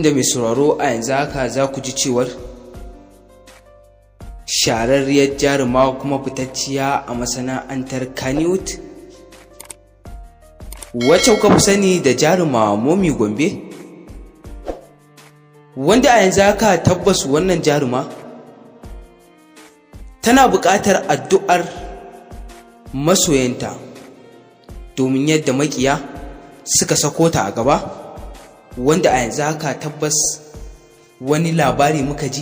Inda mai sauraro a yanzu haka za ku ji cewar shahararriyar jaruma kuma fitacciya a masana'antar Kannywood, wacce kuka fi sani da jaruma Momi Gombe, wanda a yanzu haka tabbas wannan jaruma tana buƙatar addu'ar masoyanta, domin yadda maƙiya suka sako ta a gaba, wanda a yanzu haka tabbas wani labari muka ji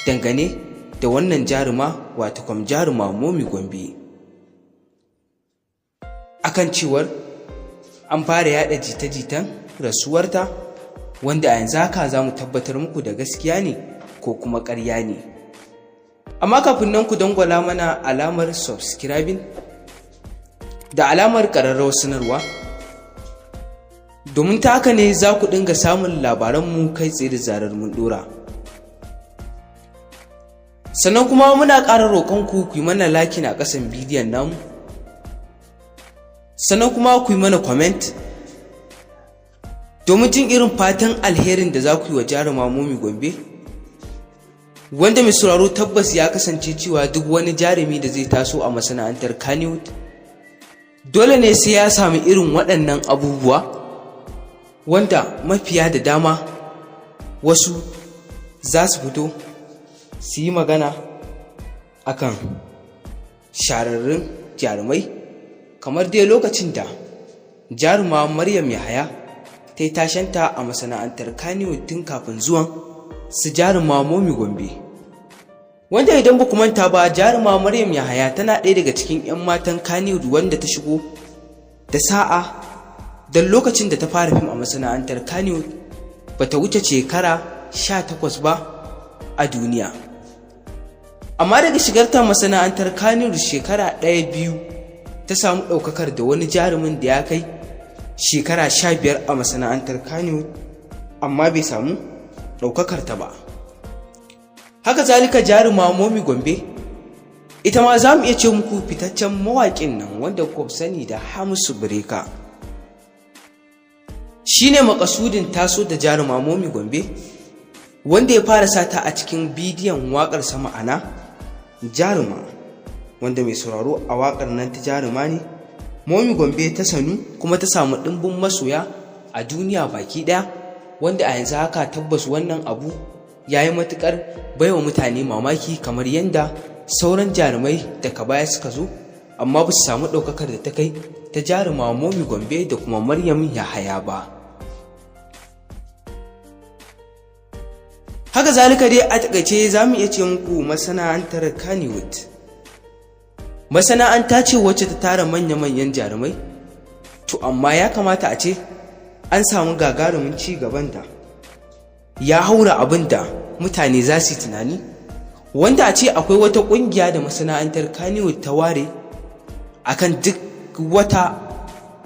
dangane da wannan jaruma, wato kam jaruma Momi Gombe, akan cewar an fara yada jita-jitan rasuwarta, wanda a yanzu haka za mu tabbatar muku da gaskiya ne ko kuma ƙarya ne. Amma kafin nan, ku dangwala mana alamar subscribing da alamar ƙararrawar sanarwa, domin ta haka ne za ku dinga samun labaranmu kai tsaye da zarar mun dora. Sannan kuma muna ƙara roƙonku ku yi mana liking a ƙasan bidiyon namu, sannan kuma ku yi mana comment domin jin irin fatan alherin da za ku yi wa jaruma Momi Gombe, wanda mai sauraro tabbas ya kasance cewa duk wani jarumi da zai taso a masana'antar Kannywood dole ne sai ya sami irin waɗannan abubuwa, wanda mafiya da dama wasu za su fito su yi magana akan shahararrun jarumai, kamar dai lokacin da jaruma Maryam Yahaya ta yi tashenta a masana'antar Kannywood tun kafin zuwan su jaruma Momi Gombe, wanda idan ba ku manta ba, jaruma Maryam Yahaya tana ɗaya daga cikin 'yan matan Kannywood wanda ta shigo da sa'a, don lokacin da ta fara fim a masana'antar Kannywood ba ta wuce shekara 18 ba a duniya. Amma daga shigarta masana'antar Kannywood shekara ɗaya biyu, ta samu ɗaukakar da wani jarumin da ya kai shekara 15 a masana'antar Kannywood amma bai samu ɗaukakar ta ba. Haka zalika jaruma Momi Gombe, ita ma za mu iya ce muku fitaccen mawaƙin nan wanda kuka sani da Hamisu Breaker shi ne makasudin taso da jaruma Momi Gombe, wanda ya fara sata a cikin bidiyon waƙar sama ana Jaruma, wanda mai sauraro a waƙar nan ta Jaruma ne Momi Gombe ta sanu kuma ta samu ɗimbin masoya a duniya baki ɗaya, wanda a yanzu haka tabbas wannan abu ya yi matuƙar baiwa mutane mamaki, kamar yadda sauran jarumai daga baya suka zo amma ba su samu ɗaukakar da ta kai ta jaruma Momi Gombe da kuma Maryam Yahaya ba. Haka zalika dai, a takaice za mu iya ce muku masana'antar Kannywood masana'anta ce wacce ta tara manya-manyan jarumai, to amma ya kamata a ce an samu gagarumin ci gaban da ya haura abin da mutane za su yi tunani, wanda a ce akwai wata ƙungiya da masana'antar Kannywood ta ware akan duk wata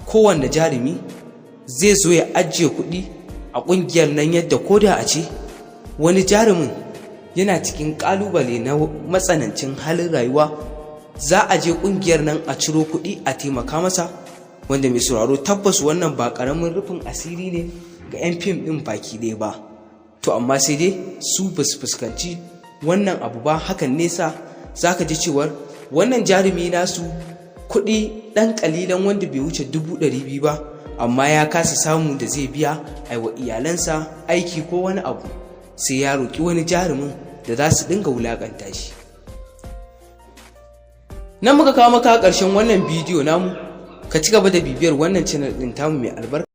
kowanne jarumi zai zo ya ajiye kuɗi a ƙungiyar nan, yadda koda a ce wani jarumin yana cikin ƙalubale na matsanancin halin rayuwa, za a je ƙungiyar nan a ciro kuɗi a taimaka masa, wanda mai sauraro tabbas wannan ba ƙaramin rufin asiri ne ga 'yan fim ɗin baki ɗaya ba. To amma sai dai su ba su fuskanci wannan abu ba. Hakan nesa za ka ji cewar wannan jarumi nasu kuɗi ɗan ƙalilan wanda bai wuce 200,000 ba, amma ya kasa samu da zai biya a wa iyalansa aiki ko wani abu, sai ya roƙi wani jarumin da za su dinga wulaƙanta shi. Nan muka kawo maka ƙarshen wannan bidiyo namu. Ka ci gaba da bibiyar wannan channel ɗin tamu mai albarka.